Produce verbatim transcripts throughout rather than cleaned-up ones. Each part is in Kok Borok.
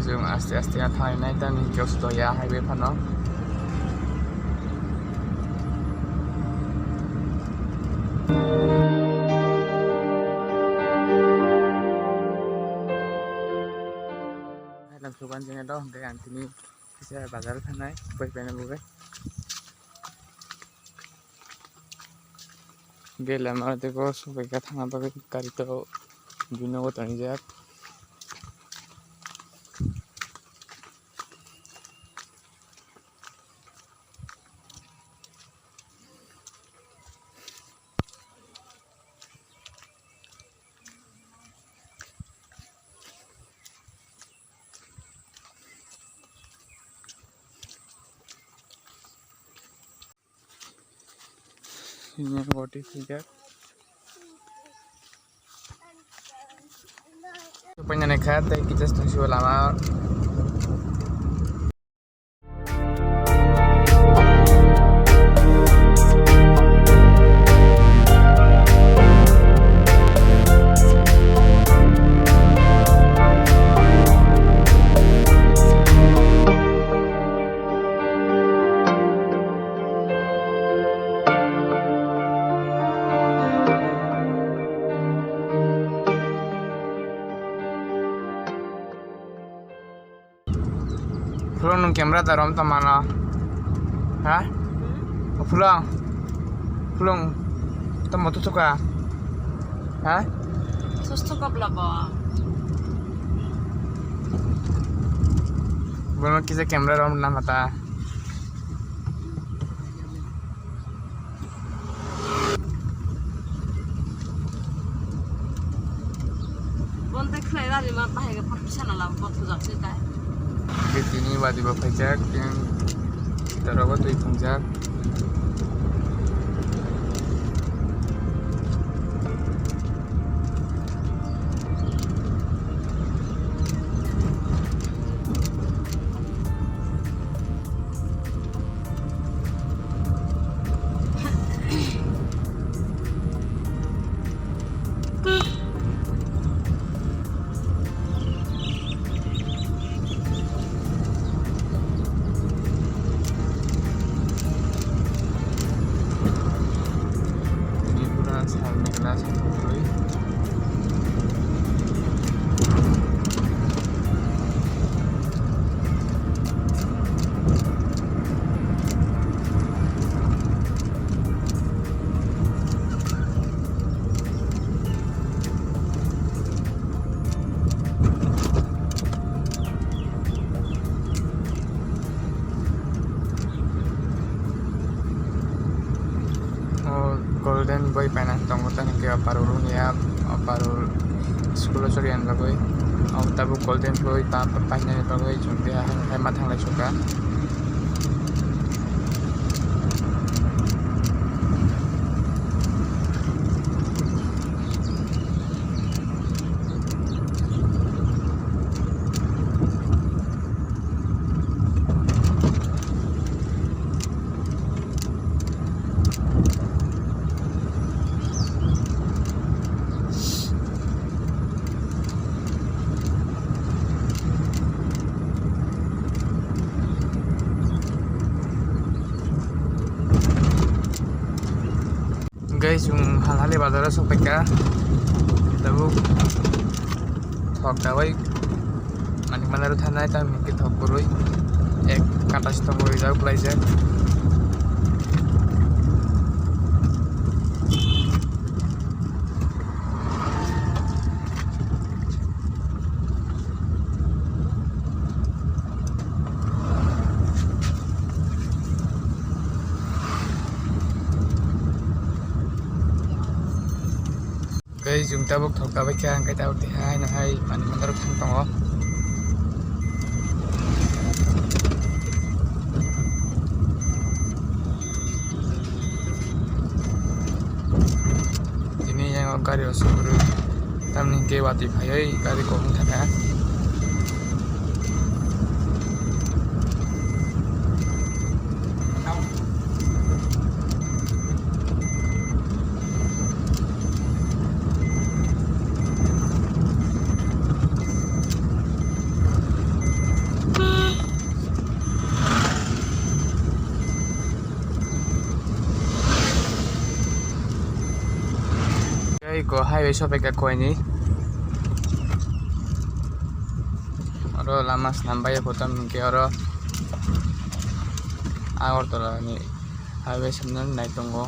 Chwng aste aste a thangnai, tamni hwnkhe o soto ya highway phano. Haino sugan jene do hwnkhe ang tini kisa bazar thangnai, bai bai nang bai. Gela ma tei go subai kha thangna bagwi gari to binogo tonijak. Ini boti sijak. Painani kha tei kitas tongsibo lama. Phulung, nwng camera da rom tong mano? Ha? O Phulung. Phulung. Tamo tu suka? Ha? Sus tu kop labo. Bono kisa camera rom na mata. Bonte khlai rani ma bahai ga phak bisa na labo, botho jak se tai. Tini wadi bo phaijak, yang torogo twi thwngjak. Tripura sal megla sal kwrwi. O golden boy paina tongo, tani khe o parul wngya, o parul school o chori ani bagwi, o tabuk golden boy pa, pa, painani bagwi chwng tei hai, hai ma thanglai suka. Guys, chwng Halhali bazar o sokphaikha. Tabuk thok dawi manik mandairo thanai, tamni hwnkhe thok kwrwi ek kata se tongo, rijak kwlaijak. Tei chwng tabuk thok kabaikha, hwnkhe tabuk tei haino hai manik mandairo thang tongo. Tini yang gari o sokoro, tamni hwnkhe watwi phaiwi gari kok wng thangkha. Highway sopaikha koini. Oro lama swnam bai kotor hwnkhe oro Agartala ni highway samno nai tongo.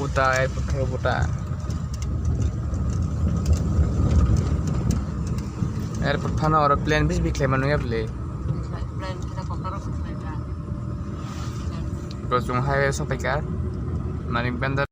Uta airport khai uta. Airport phano oro plane bis bi khlai mano ya bwle. Bo chwng highway sopaikha, Manik Bandar.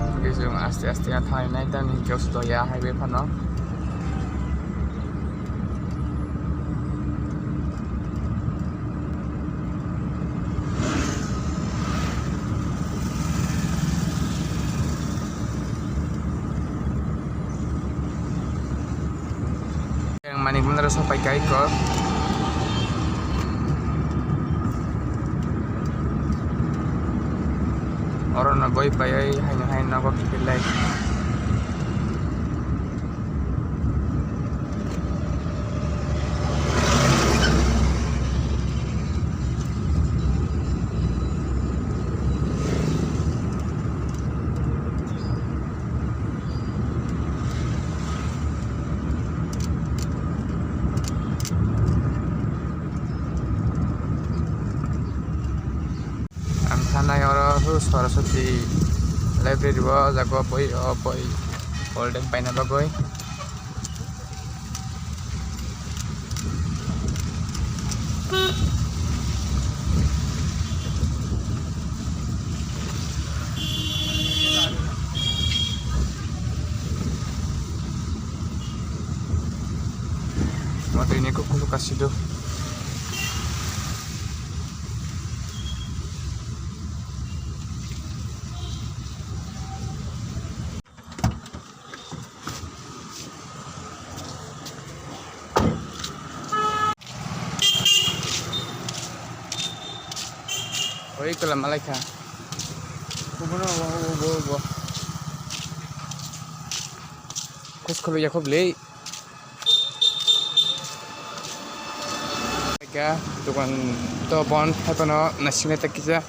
Hwnkhe chwng aste aste thangwi nai tamni hwnkhe o sodo ya highway phano. Manik Bandar sopaikha iko. Oro no goi paiwi haino hai nogo kiphilai. Ang thanai oro hwrw Saraswati library o, o jaga o boi, o boi, folder paina bagwi. Matwini kukhulu kasido. Oi, kola malaikha. Kubono, wo, wo, wo, wo. Khus khulu ya khub lei. Ka, dukan to bon, hai kono nasine ta kisa.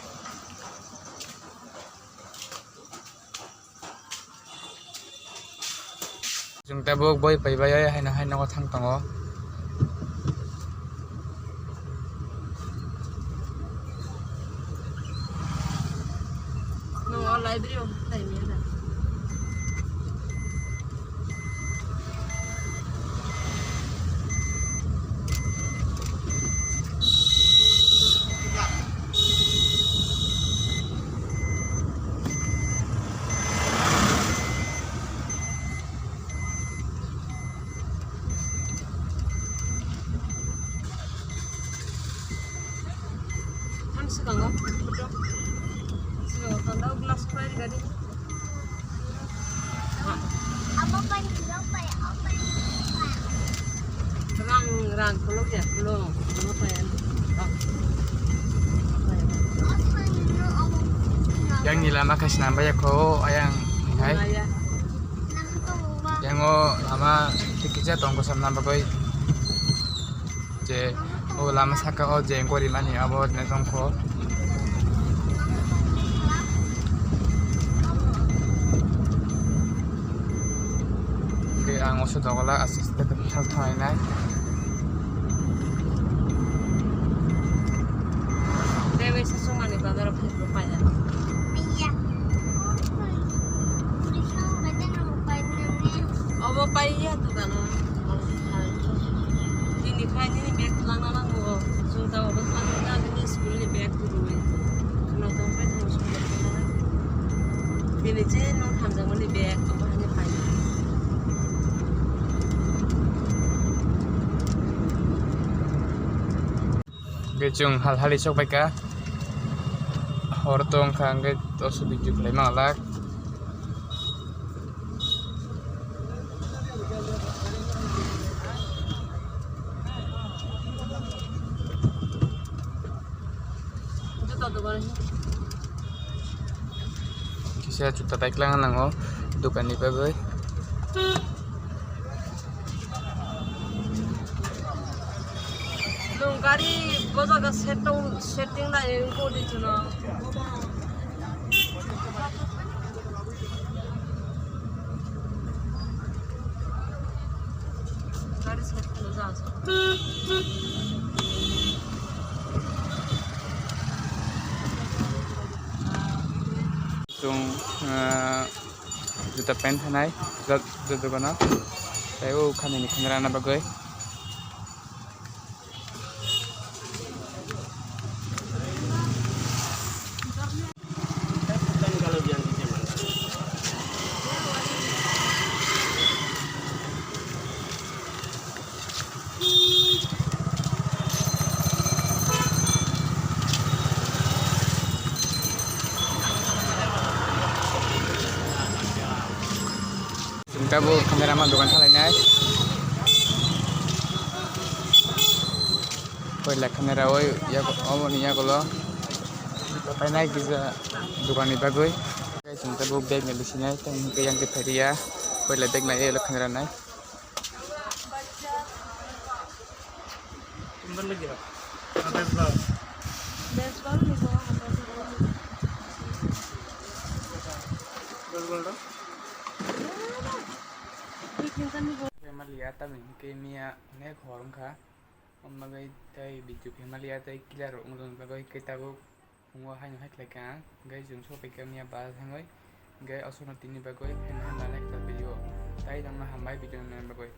Chwng tabuk boi paibai, haino, haino thang tongo. No, library o, library o. Ang swkango photo. Swkango tanda glass pai gari. Rang, rang, kolok ya, kolok. Yang ni lama kasih nambah ya ko, ayang, hai. Yang o lama tikija tong kosam nambah koi. Je o lama saka o je gori mani abo ne tongkho. Ke ang oso dogola aste aste thal thai nai. Dewi sasumani bazar phai phai ya. Obo pai ya dukano. Tini khai nini bag twlangna nango. Chwng tabuk twlangna nango, nini school ni bag kwrwi. Khwna tong khai tong school ni bag. Bini je nung hamjakmani bag obo hani pai. Hwnkhe chwng hal hali sok bai kha. Hor tong kha, hwnkhe oso video khlai ma lak. Kisa juta baiklang nango dokanni bagwi. Nwng gari bojaga setting, setting lai wngkha di chwng. Gari setting jak. Chwng, ah, juta pant hanai, juta, juta dogano. Tei o khamini khamera na bagwi. Chwng tabuk camera man dogan salainai. Koila camera oi yak, omoni yagulo painai kisa dogan ni bagwi. Chwng tabuk bag ni bisinai, tei hwnkhe yang khe phailiya. Koila bag nai elo camera nai. Maliya tamni hwnkhe miya onek hor wngkha. Omo bagwi tei video khe maliya tei clear rok wngjaknai bagwi khe tabuk phungo haino hai khlaikha ang. Hwnkhe chwng sophaikha miya bus thangwi. Hwnkhe aswkno tini bagwi haino hambai naikha video. Tai tongno hambai video naina bagwi.